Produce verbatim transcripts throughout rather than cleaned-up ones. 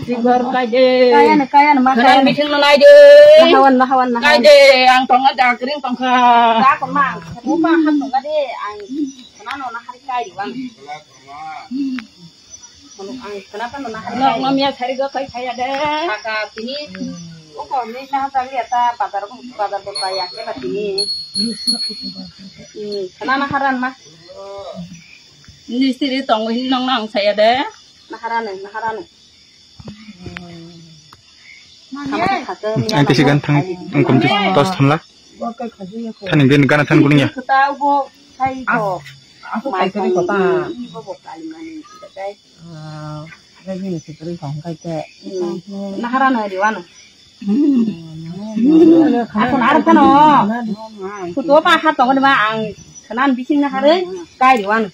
Tigor kai de. Kaya na, kaya na, ma kaya na. Meeting no nai de. Nahawan, nahawan, nahawan. Kai de, ang tongo da kring tongkha. Da ko ma, mo ma han tonga de, ang kana no na hari kai de wan. Ang kana pa no na hari kai. Nok no miya sari go kai kaya de. Kaka tini. O ko mi na ta liya ta bazar ko, bazar ko kaya ke ba tini. Hmm, kana na haran ma. Mistiri tongo hin nong nang saya de. Naharani, naharani. Ang tisi gan thang, ang komti tos thamla. Thani din gana than kuning ya. Kota bo sai ko. Aku kai kari kota. Bo bo kali mani. Naharani riwano. Aku naharani kano. Kutu pa hat tongo ma ang kanan bising nahare kai riwano.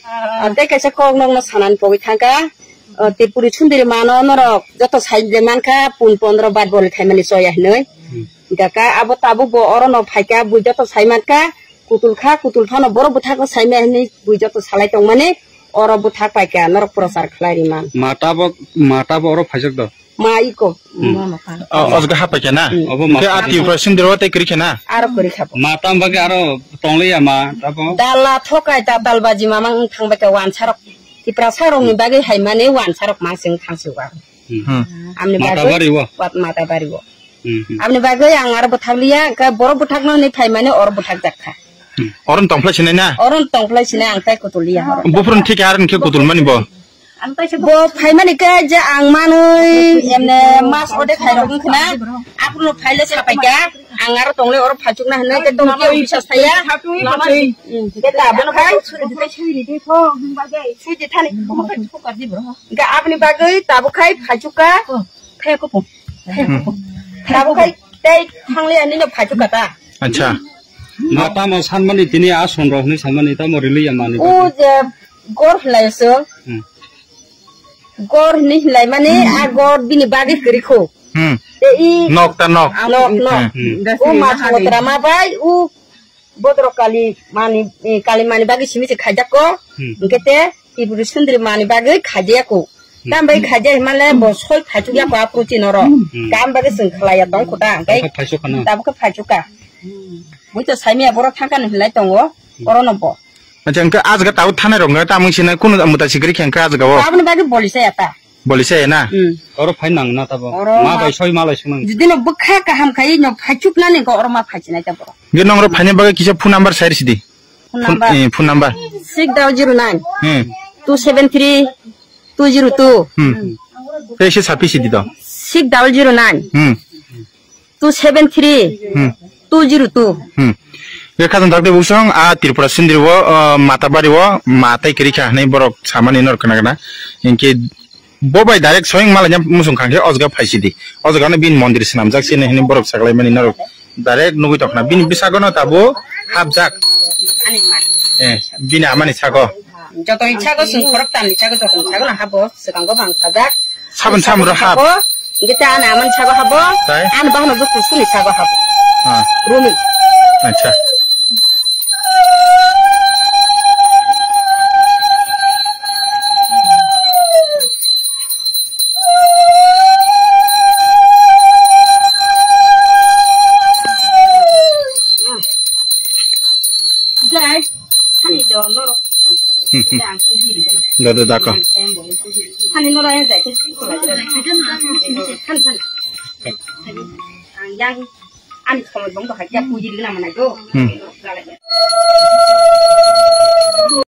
Ah, tei kaisa kok nokno sanani pogwi thangkha. Ah, Tripuri sundiri mano norok joto sai de mankha, pun pondro bat boli thaimani choya hinwi. Hmm. Hingkha abo tabuk bo orono phaikha, bui joto sai mankha, kutul kha, kutul phano borok bwthakno saimaya hinwi bui joto salai tongmani, oro bwthak paikha, norok prochar khlai ri man. Mata bo, mata bo oro phaijak do. Ma iko. Hmm. Oh, osga hapai khe na? Hmm. Obo ma. Khe a Tripura sindiro tei kwrwi khe na? Aro kwrwi kha bo. Ma tam bagwi aro tongliya ma tabo. Dala thokai ta dalbaji mamang wng thang bai khe wansarok. Tiprasa rokni bagwi hai mani wansarok mangsing thangsi wa. Hmm. Hmm. Amni Mata bagwi bari wo. Wat mata bari wo. Hmm, hmm. Amni bagwi ang aro bwthak liya, khe borok bwthakno ni phai mani oro bwthak jak kha. Hmm. Oron tongphlai sinai na? Oron tongphlai sinai ang tai kutul liya horo. Buphurun thik ar khe kutul mani bo. Bo phaimani khe je ang manwi emne mas ode khairok wngkha na, aphuru phaile sapaikha, ang aro tongle oro phaichukna hinwi khe tongkhe office o saya. Khe tabuk khai suidi thani. Hingkhe aboni bagwi tabuk khai phaichukha. Tabuk khai tei thangle ani no phaichukha ta. Acha. Ma tamo sanmani tini a sonrok hinwi sanmani tamo riliya mani. O je gor hinlai se. Hmm. Gor hinwi hinlai mani a gor bini bagwi kwrwi kho. Hmm. Tei i nok ta nok. Nok nok. Hmm. O ma thongotra ma bai o bodro kali mani, eh, kali mani bagwi simi se khaijak ko. Hmm. Hingke te Tripura sundri mani bagwi khaijak ko. Hmm. Tam bai khaijak himale bo soi phaichuk ya ko a protein oro. Hmm. Tam bagwi sing khlai ya tong khuta. Tabuk khe phaichuk ka. Bui to saimia borok thangkha hinlai tongo. Hmm. Oro no bo. Acha, hingke a jaga tabuk thanai rok hingke tamung sinai kunu muta sikri khe hingke a jaga o. Aboni bagwi boli saya ta. Boli saya na? Hmm. Oro phai nang na tabo. Oro ma ma bai soi malai sung nang. Jodi no bwkha kaham khai no phaichuk nani ko oro ma phaichina ta bo. Hingke nong oro phaina bagwi kisa phone number sai risi di. Phone number. Eh, phone number. Six double zero nine. Hmm. Two seven three two zero two. Hmm. Tei se sapi sidi to. Six double zero nine. Hmm. Two seven three. Hmm. Two zero two. Hmm. Ye khajang dakde busong a Tripura sindiri o, uh, Matabari o, ma tai kiri kha hinui borok samani nor khna khna. Hingke bo bai direct soyang malanya musung khangke o jaga phaisidi. O jaga no bini mondir swnamjak sini hinui borok saklaimani norok. Direct nugui tongkhna bini bwsakano tabo hapjak. Ani ma. Eh, bini amani sago. Joto ni sago sung khorok tam ni sago joto ni sago na habo swkango bang sajak. Sabon samro hap. Habo, gita ani amani sago habo. Tai? Ani bahno bo kusuni sago habo. Ha. Rumi. Acha. Jai, hani do no. Da, da, da, ko. Hani no ra jai. Hani, hani. Ang yang, ani khomoi bong do hakya puji lina mana do. Hmm.